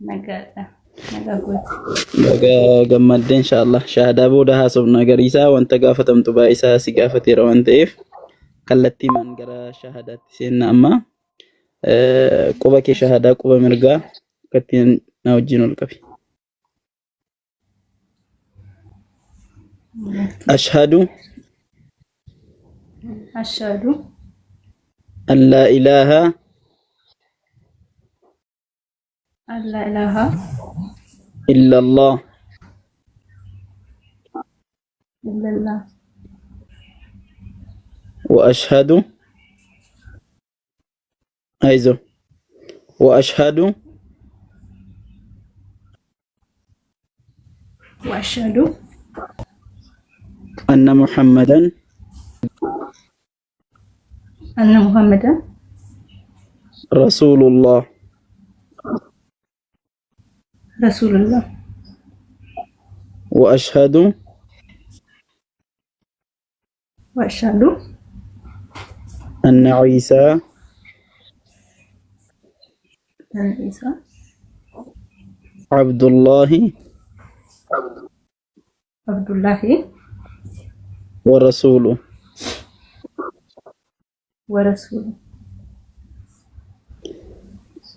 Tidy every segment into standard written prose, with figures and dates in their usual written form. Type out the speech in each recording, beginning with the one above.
Nagaadha. Nagaa kooti. Baga gammadde inshaallah. Shaahadaa booda haasofna gariisaa wanta gaafatamtu baay'isaa si gaafateera waan ta'eef kallattiimaan gara shaahadaatti seenna amma. Quba kee shaahadaa quba mirgaa akkattiin na wajjin ol qabi. Ashhadu Ashhadu an laa ilaaha an laa ilaaha illallah illallah wa ashhadu Aizo. Wa ashhadu wa ashhadu anna Muhammadan anna Muhammadan Rasulullah. Rasulullah. Wa ashhadu Wa ashhadu anna Isa anna Isa Abdullahi Abdullahi wa rasuluh. wa rasuluh.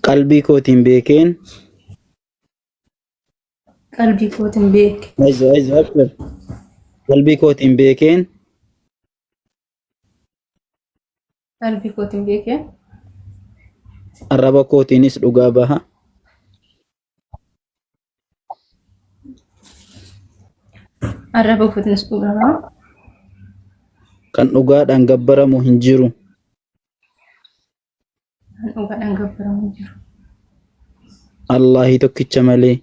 Qalbii kootiin beekeen Qalbii kootiin beeke. Aizo, aizo, abshir. Qalbii kootiin beekeen Qalbii kootiin beekeen. Arraba kootiinis dhugaa baha. Arraba kootiinis dhugaa baha. Kan dhugaadhaan gabbaramu hin jiru. Kan dhugaadhaan gabbaramu hin jiru. Allaahii tokkicha malee.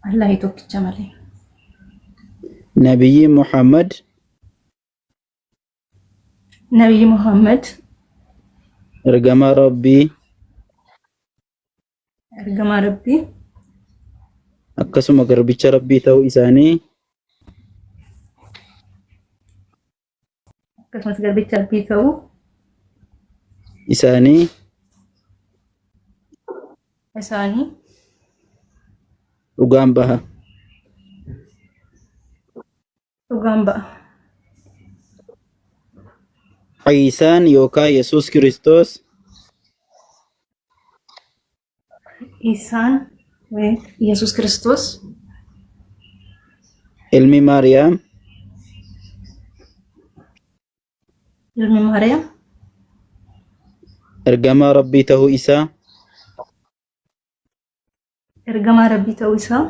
Allaahii tokkicha malee. Nabiyyi Muhammad Nabiyyi Muhammad ergamaa Rabbii ergamaa Rabbii akkasuma garbicha Rabbii ta'uu isaanii akkasumas garbicha Rabbii ta'uu isaanii isaanii dhugaan baha. Dhugaan ba'a. Iisaan yookaan Yesuus Kiristoos Isaan ወይ Yesuus Kiristoos ilmi Maariyaam ilmi Maariyaam ergamaa Rabbii ta'uu isaa ergamaa Rabbii ta'uu isaa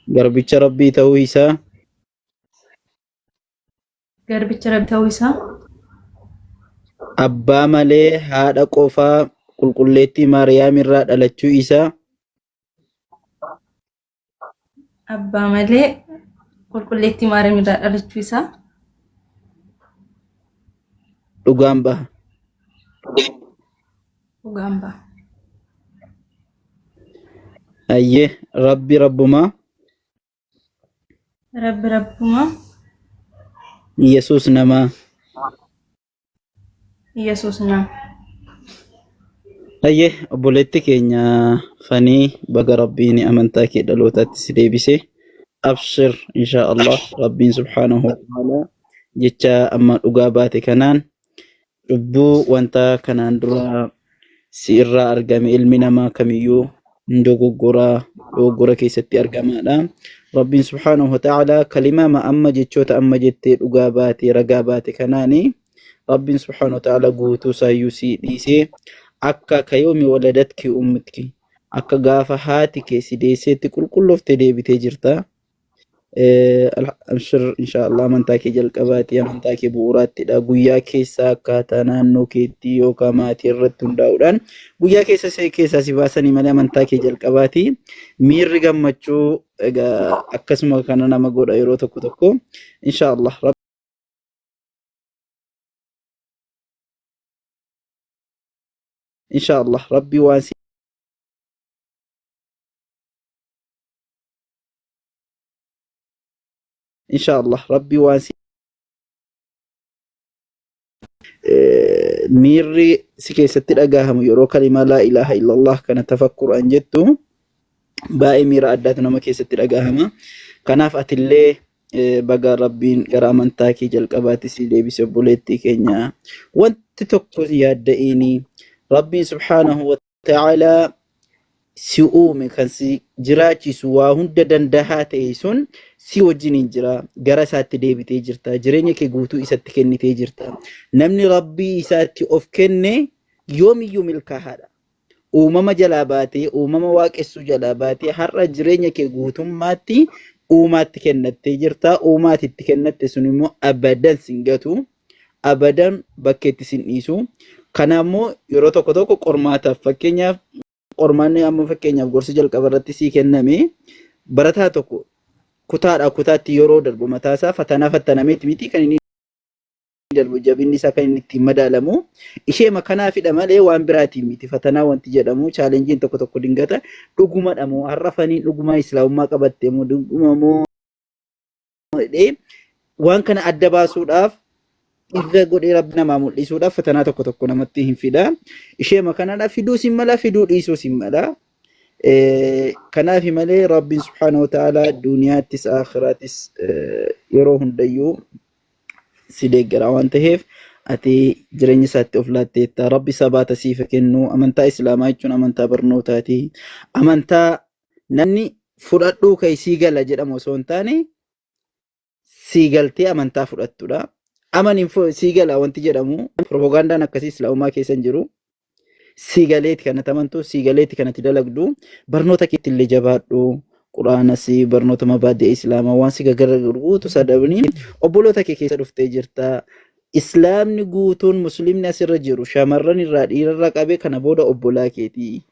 garbicha Rabbii ta'uu isaa Garbicha Rabbii ta'uu isaa. Abbaa malee haadha qofaa qulqulleettii Maariyaam irraa dhalachuu isaa. Abbaa malee qulqulleettii Maariyaam irraa dhalachuu isaa. Dhugaan baha. Dhugaan baha. Hayyee Rabbi Rabbumaa. Rabbi Rabbuma. Yesuus namaa. Yesuus nama. Hayyee obboleetti keenya fanii baga Rabbiin amantaa kee dhalootaatti si deebise. Abshir insha Allah Rabbiin subhaanahu wa ta'ala jecha amma dhugaa baate kanaan Cubbuu wanta kanaan dura si irraa argame ilmi namaa kamiyyuu hin dogoggora dogoggora keessatti argamaadha. Rabbiin subhaanahu wa ta'ala kalimaa ma amma jechoota amma jettee dhugaa baate ragaa baate kanaani Rabbiin subhaanahu wa ta'ala guutuu isaayyuu si dhiisee akka kayoomi waladatki ummutki akka gaafa haati kee si deesseetti qulqullooftee deebitee jirta. Abshir inshaallah amantaa kee jalqabaati amantaa kee bu'uuraattidha guyyaa keessa akkaataa naannoo keetti yookaan maatii irratti hundaa'uudhaan guyyaa keessa keessaa si baasanii malee amantaa kee jalqabaati miirri gammachuu egaa akkasuma kana nama godha yeroo tokko tokko inshaallah inshaallah rabbi waan si Insha Allah rabbi waan si Miirri si keessatti dhagahamu yeroo kalimaa laa ilaaha illallah kana tafakkuraan jettu baay'ee miira addaatu nama keessatti dhagahama. Kanaaf atillee baga Rabbiin gara amantaa kee jalqabaatti si deebise obboleettii keenya. Wanti tokko si yaadda'iini Rabbiin subhaanahu wa ta'aalaa si uume kan si jiraachisu waa hunda dandahaa ta'e sun si wajjiniin jira. Gara isaatti deebitee jirta. Jireenya kee guutuu isatti kennitee jirta. Namni Rabbii isaatti of kenne yoomiyyuu milkaahaadha. Uumama jalaa baatee, uumama waaqessuu jalaa baatee har'a jireenya kee guutummaatti uumaatti kennattee jirta. Uumaatti itti kennatte sun immoo abadan sin gatu, abadan bakkeetti sin dhiisu. Kana immoo yeroo tokko tokko qormaataaf fakkeenyaaf qormaanni amma fakkeenyaaf gorsi jalqaba irratti sii kenname barataa tokko kutaadhaa kutaatti yeroo darbu mataasaa fatanaa fattanameeti miti kan inni darbu jabinni isaa kan inni ittiin madaalamu isheema kanaafidha malee waan biraatiin miti fatanaa wanti jedhamu chaalenjiin tokko tokko dingata dhugumadha moo har'a faniin dhugumaa islaamummaa qabatte moo dhuguma moo jedhee waan kana adda baasuudhaaf irra godhee rabbi namaa mul'isuudhaaf fatanaa tokko tokko namatti hin fida isheema kanadha fiduus hin mala fiduu dhiisuus hin mala Kanaaf malee rabbiin subhaanahu wa ta'ala duniyaattis aakhiraattis yeroo hundayyuu si deeggara waan ta'eef ati jireenya isaatti of laatteetta. Rabbi sabaata siif haa kennu. Amantaa Islaamaa jechuun amantaa barnootaati. Amantaa namni fudhadhuu ka'e sii gala jedhamu osoo hin taane sii galtee amantaa fudhattudha. Amaniin sii gala wanti jedhamu piropogaandaan akkasii Islaamummaa keessa hin jiru. Sii galeeti kanatti amantu, sii galeeti kanatti dalagdu, barnoota keetti illee jabaadhu. Quraanas barnoota mabaadi'a Islaamaa waan si gargaaru guutuu sadabni obboloota kee keessa dhuftee jirta. Islaamni guutuun muslimni asirra jiru shamarran irraa dhiirarraa qabee kana booda obbolaa keeti.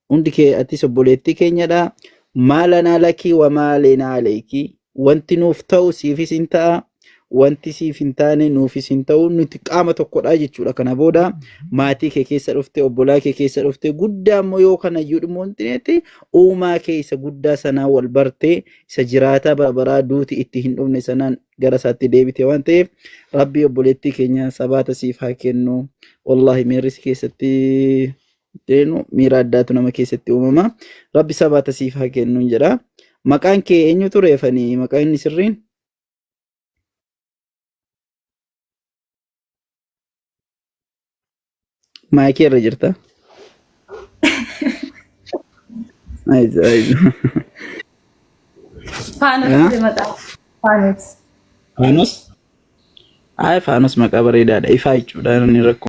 Hundi kee atis obboleettii keenyadha. Maalanaa lakii wa maalenaa aleekii. Wanti nuuf ta'u siifis hin ta'a. Wanti siif hin taane nuufis hin ta'u. Nuti qaama tokkodha jechuudha. Kana booda maatii kee keessa dhufte, obbolaa kee keessa dhufte, guddaa immoo yoo kanayyuu dhimmoo hin xineetti uumaa kee isa guddaa sanaa wal barte, isa jiraataa bara baraa duuti itti hin dhufne sanaan gara isaatti deebite waan ta'eef Rabbii obboleettii keenya sabaata siif haa kennu. Wallaahi miirri si keessatti deenu miira addaatu nama keessatti uumama. Rabbi sabaata siif haa kennu jedha. Maqaan kee eenyu ture fanii? Maqaan inni sirriin? Maayikii irra jirta. Aizu, aizu. Faanos ture maqaa. Faanos. Faanos? Ay, Faanos maqaa bareedaadha. Ifaa jechuudha. Inni rakkoo.